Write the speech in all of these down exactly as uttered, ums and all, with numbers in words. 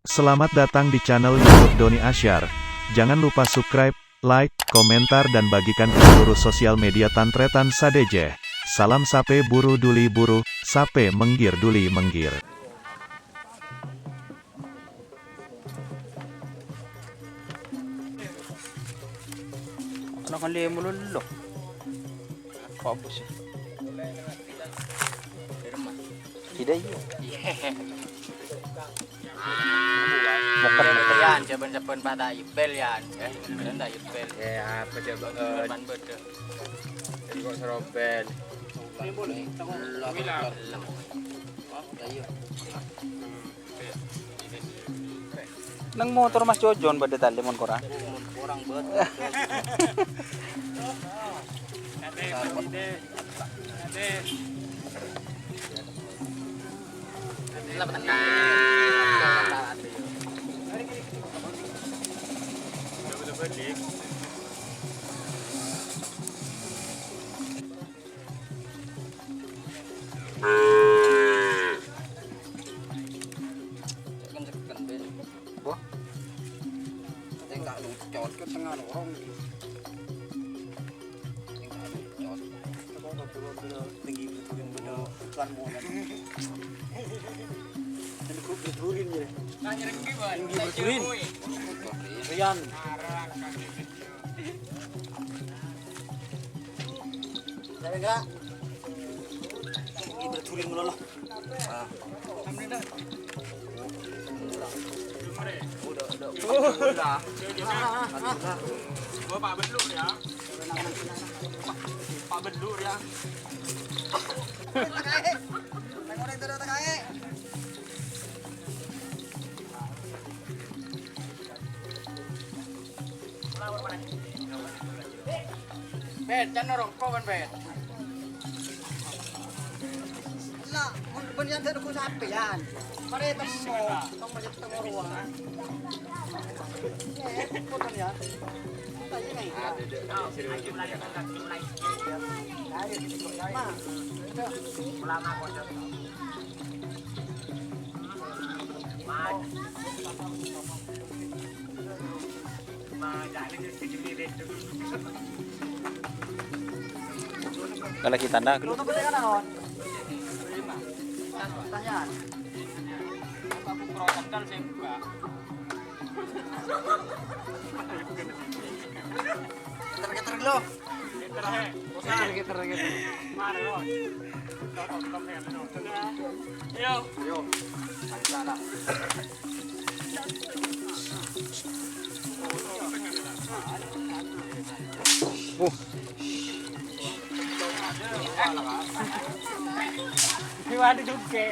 Selamat datang di channel YouTube Doni Asyar. Jangan lupa subscribe, like, komentar, dan bagikan ke seluruh sosial media tan-tarètan sadhâjâ. Salam sapè buru dhuli buru, sapè mèngghir dhuli mèngghir. Ana kan lemo lolo. Apa sih? Tidak, iya. Bukan, bukan. Yan, saben-saben pada ipel, Yan. Eh, bener ta ipel? Ya, apa coba? Cuman beda. Jadi kok serobel? Belum. Ayo. Neng motor Mas Jojon bâdâ talè mon korang. Korang bâdâ. Wah. Sing tak lucot ke tengah lorong. Sing tak lucot. Coba ngobrol-ngobrol tinggi berturin bener. Tuan muda. Dan gue berturin ya. Tinggi berturin. Rian. Saya enggak. Tinggi berturin melulu. Ah. Udah, udah. Udah. Gua Pak Belu ya. Pak Belu ya. Bet, can roko kan, Bet? Lah, mun bân yan dâ' sampèyan. Mare temmo, temmo, temmo rowa. Eh, poton ya. Tanya nih. Ma. Kalau kita ndak, lu. Tanya. Keter-keter dulu. Keter, keter, keter. Ayo. Ayo. Uh. Ini waduh juga.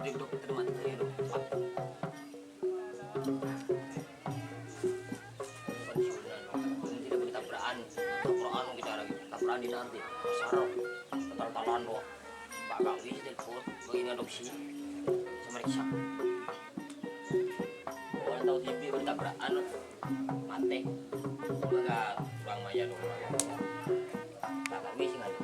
Dok, terima kasih, dok. Bukan siulan, dok. Ini tidak boleh tabrakan. Tabrakan kita lagi. Tabrakan di nanti. Sarok. Tal-talan, dok. Pak Kawi telepon, begini adopsi. Saya meriksa. Orang tahu T V bertabrakan, mati. Maka kurang maya dong. Pak Kawi sih nggak ada.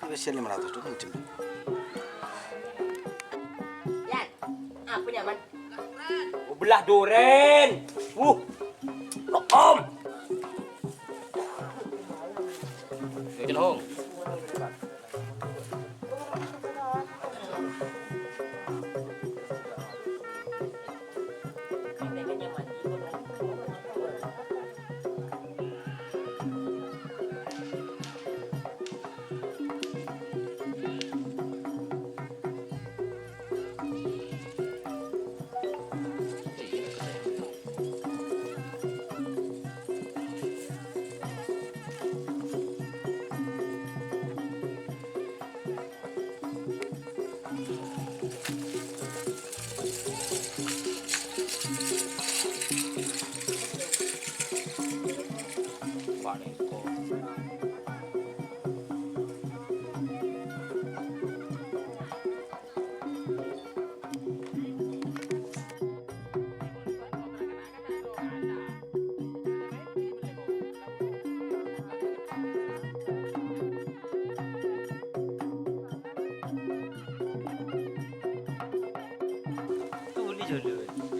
Ini kasihan lima ratus tuh, kenceng. Yan, apa nyaman? Oh, belah duren. Wuh. Rokom. Yo, Jen Hong.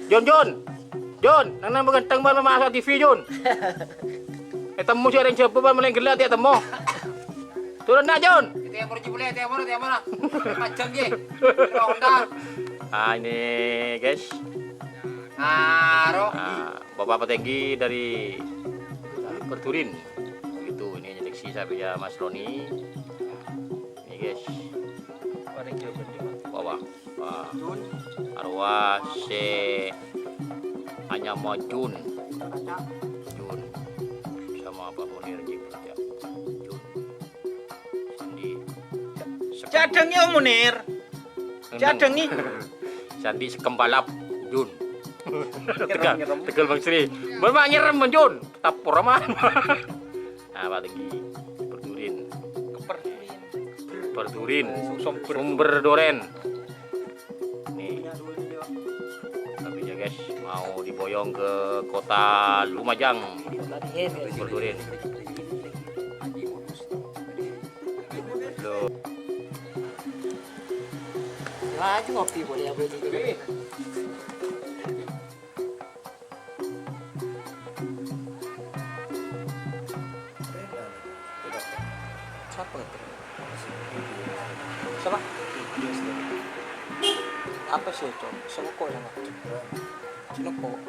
Jun, Jun. Jun, nang-nang ghântheng bân maso' T V, Jun. Ètemmo jâ' orèng Jhâbâ bân malèng ghellâ' ta' ètemmo. Turun, na', Jun. Tèmor, Ji, polè, tèmor, tèmor. Pajhâng, Ji. Ronda. Ah, ini, guys. Aro. Ah, Bapak petinggi dari Perturin. Begitu, ini nyeksi saya punya Mas Roni. Ini, guys. Bawa. Wah. Arwah se anyama Jun. Jun. Sama Pak Munir, Ji, kerja. Jun. Sandi. Jhâdhângnga, Om Munir. Jhâdhângnga. Sandi sekempalap, Jun. Tegal, tegal Bang Sri. Bân ma' nyerem, Jun. Tapor aman. Nah, Pak Tenggi. Perdurin. Perdurin. Sumber. Sumber Duren. Nih. Tapi ya, guys, mau diboyong ke kota Lumajang. Perdurin. Loh. Laju ngopi boleh apa itu? Sapa ngerti? Sapa? Apa sih itu? Sengko' ya, Pak? Sengko'.